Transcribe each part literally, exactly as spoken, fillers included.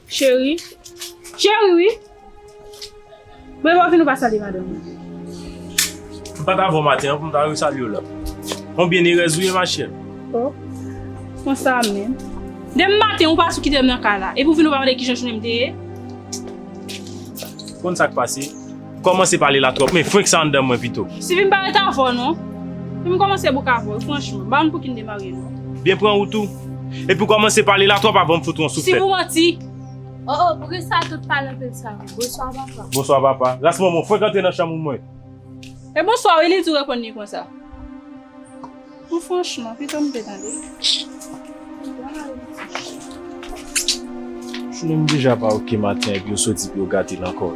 Cheri. Cheri, wi. Mwen pa vin ou pa salye madanm mwen. M pa t avè w maten an pou m ta resalye w la. On byennerèz ou ye, machè. Oh, konsa menm. Demen maten ou pa sou kite m nan kay la. Epi ou vin ou pa mande kijan jounen m te ye. Konn sa k pase? Kòmanse pale la twòp, men frenk sa anndan mwen pito. Steven, m pa ret avè w non. Depi m kòmanse bouk avè w, franchman, m pa konn pou ki n te marye non. Byen pran ou tou. Epi w kòmanse pale la twòp avan m fout ou yon souflèt. Steven, ou manti. Oh, oh, poukisa tout pale anpil sa? Bonswa, papa. Bonswa, papa. Ras manman w fwenk antre nan chanm ou mwen. E bonswa, wi, li di w reponn li konsa. Bon, franchman, pito m te tande. Jounen m deja pa oke maten epi yo soti pou yo gate l ankò.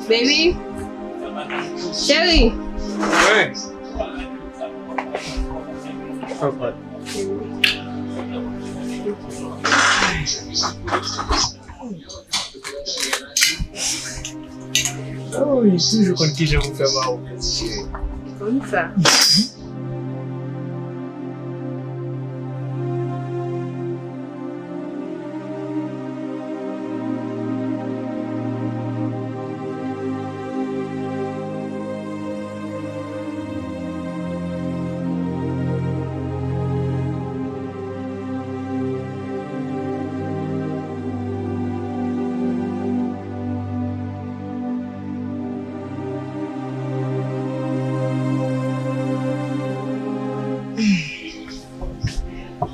Baby. Cheri. Wi. Papa. Oh, li toujou konn kijan pou fè mawo plezi, cheri. Konn sa.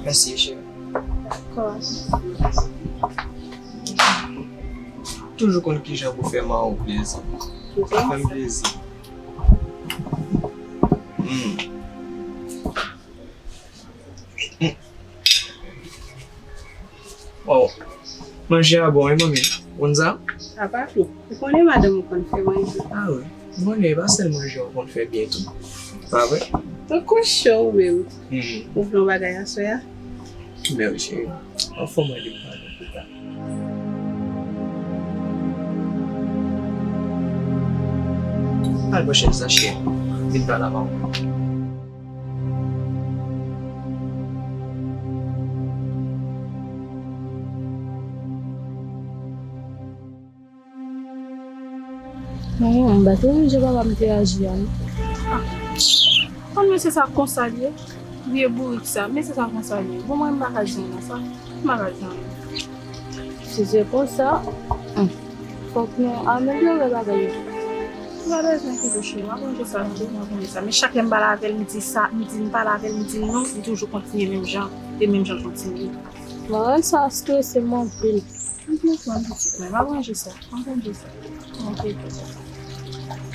Mèsi, cheri. Dakò. Toujou konn kijan pou fè manman w plezi. Fè m plezi. Hmm. Waw. Manje a bon, wi, manmi. Ou konn sa? A papi, ou konnen madanm ou konn fè manje. A wi. M konnen, e pa sèl manje a ou konn fè byen tou. Pa vre? Tankou cho ou menm. Hmm. Ou vle yon bagay aswè a? Men wi, cheri. Anfòm mwen depi maten pita. Al pran chèz la, cheri. Vin pale avè mwen. Non, m pa te wè jan papa m te aji a, non. Ah. Konn mesye sa konsa l ye? Vye bourik sa, mesye sa konsa l ye. Bon, mwen, m pa ka di anyen nan sa. M pa ka di anyen. Si se konsa, hmm, fòk nou amelyore bagay yo. M pa bezwen ki touche, m ap ranje sa, m ap ranje sa. Men chak lè m pale avè l, m di sa, m di m pale avè l, m di l non, li toujou kontinye menm jan, e menm jan l kontinye. Mwen wè sa strese m anpil. M konprann pitit mwen, m ap ranje sa, m ap ranje sa. Ok.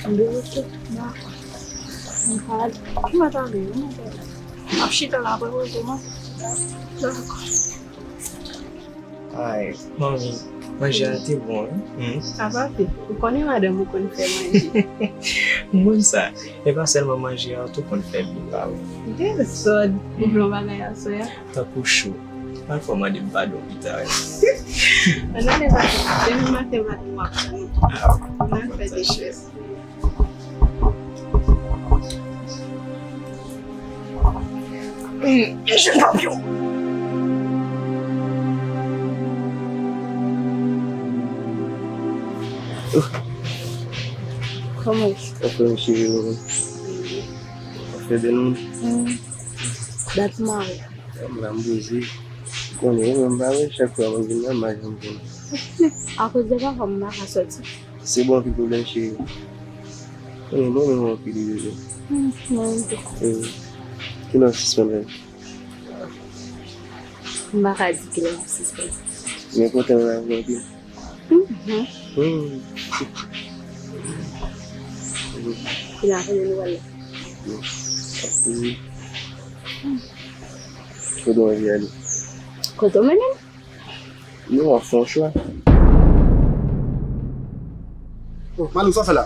M devote. Dakò. M pa ale. M pa t ale, m pa t ale. M ap chita la apre poze mwen. Dakò. Ay, manmi, manje a te bon, wi. Hmm. Sa pa pil. Ou konnen madanm ou konn fè manje. M konn sa. E pa sèlman manje a, ou tou konn fè byen, pa vre? Dezòd. Ou vle yon bagay aswè a? Tankou cho. Al fò mande m padon pita, wi. Ann ale maten. Demen maten, maten w ap pran. Ah, ann al fè de chèz. Hum, jèn papyon. Kòman w ye? Anfòm, cheri, nou. Afè bèl moun. Hmm. Dat mari. Kòm la m poze. Konnen, mwen, m pa wè chak fwa mwen vin la, m pa janm konnen. Akoz de papa m, m pa ka sòti. Se bon, anpil pwoblèm, cheri. Konnen, bon, mwen, mwen, anpil, bebe. Hmm, mwen tou. Hmm. Kilè w sispann fè? M pa ka di kilè m sispann. Men kontan w la, anpil. Mhm. Hmm. Kounye a, kote nou pral la? Hmm. Kote w anvi ale? Kote w mennen m? Nou ap fè yon chwa. Oh, Manou, sa w fè la?